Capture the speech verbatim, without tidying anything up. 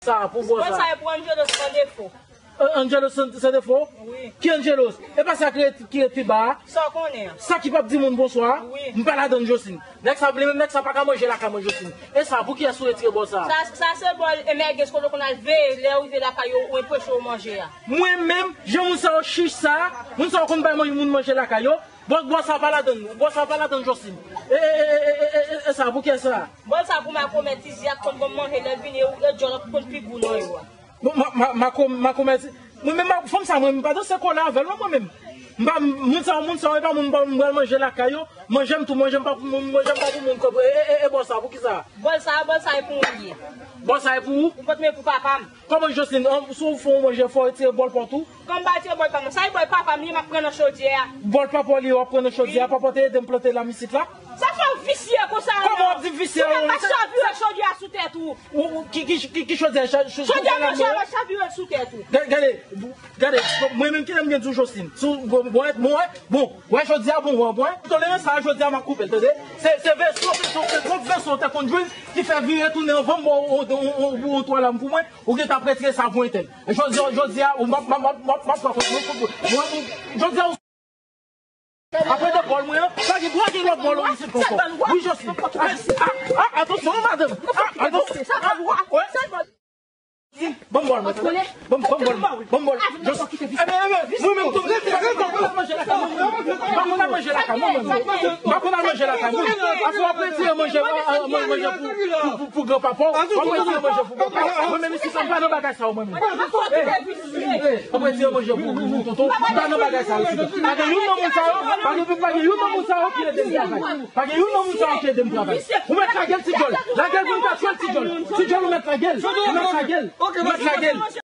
Sa pou bò sa. Bò sa e pou Angelo san defo. An-, Angelo san, san defo? Wi. Ki Angelo? E pa sa ki ret, ki ret pi ba a? Sa w konnen an. Sa ki p ap di moun bonswa a? Wi. M pa ladan l, Josine. Nèg sa, li menm nèg sa pa ka manje lakay mwen, Josine. E sa, pou kiyès ou retire bò sa? Sa, sa se bò e mègez kote w konn al veye lè w rive lakay yo, ou anpeche w manje a. Mwen menm, jan moun sa yo chich sa, moun sa yo konn bay manje, moun manje lakay yo. Bò, bò sa pa ladan, bò sa pa ladan, Josine. E, e, e sa, pou kiyès sa? Bò sa pou makomè Tizya k konn ban m manje lè l vini, e, e dyòl ap konn pi gou nan yo a. Bon, ma, ma, ma, ma, ma komèsi. Mwen menm, ma, fanm sa, mwen, m pa danse kole avè l, non, mwen menm. M pa, moun sa, moun sa, e pa moun, m pa, m pral manje lakay yo. Manje m tou, manje m pa pou moun, manje m pa pou moun, e, e, e, e, bò sa, pou ki sa? Bòl sa, bòl sa e pou mwen li ye. Bòl sa e pou ou? Ou pot men pou papa m. Kòman Josline, an, si w fè yon manje, fò w retire bòl pa w tou? Kòm m pa retire bòl pa m, sa e bòl papa m li ye, m ap pran nan chodyè a. Bòl papa w li ye, w ap pran nan chodyè a, papa w te ede m plante lam isit la? Sa fè w visye konsa, non? Kòman w ap di visye? Ou menm pa chavire chodyè a sou tèt ou. Ou, ou, ki, ki, ki, ki chodyè? Chodyè manje a pa chavire sou tèt ou. Gade, gade, gade, mwen menm ki lè m gen di w Josline. Si w, bon, bon, bon, bon, wè, jodi a, bon, wè, bon, wè. Tolerans sa, jodi a, m ap koupe l, tande? Se, se veso, se, se, se twòp veso w te konn jwenn ki fè vire tounen anvan m ba w yon, yon, yon, yon, yon twa lam pou mwen, ou gentan ap retire sa pou entèl. E jodi, jodi a, ou m ap, m ap, m ap, m ap, m ap pran kont mwen, mwen, mwen, jodi a, ou Apre de bòl mwen an, pa gen dwa gen lòt bòl isit ankò. Wi, Josline. A, a, a, atansyon, madanm. A, atansyon. A, wè. Ban m bòl mwen. Ban m, ban m bòl mwen. Ban m bòl. Josline. Enben, enben, mwen menm tou. M pa konn al manje lakay mwen. M pa konn al manje lakay mwen, mwen menm. M pa konn al manje lakay mwen. Apre w ap retire manje, a, a, manje pou, pou, pou, pou granpapa w. W ap retire manje pou granpapa w. Mwen menm isit la, m pa nan bagay sa yo, mwen menm. W ap retire manje pou, pou, pou tonton. M pa nan bagay sa yo, ti dòm. Pa gen youn nan moun sa yo, pa gen, pa gen youn nan moun sa yo ki ede m travay. Pa gen youn nan moun sa yo ki ede m travay. Ou mèt lage l, ti djòl. Lage l pou m ka tchwe l, ti djòl. Ti djòl, ou mèt lage l. Ou mèt lage l. Ou mèt lage l.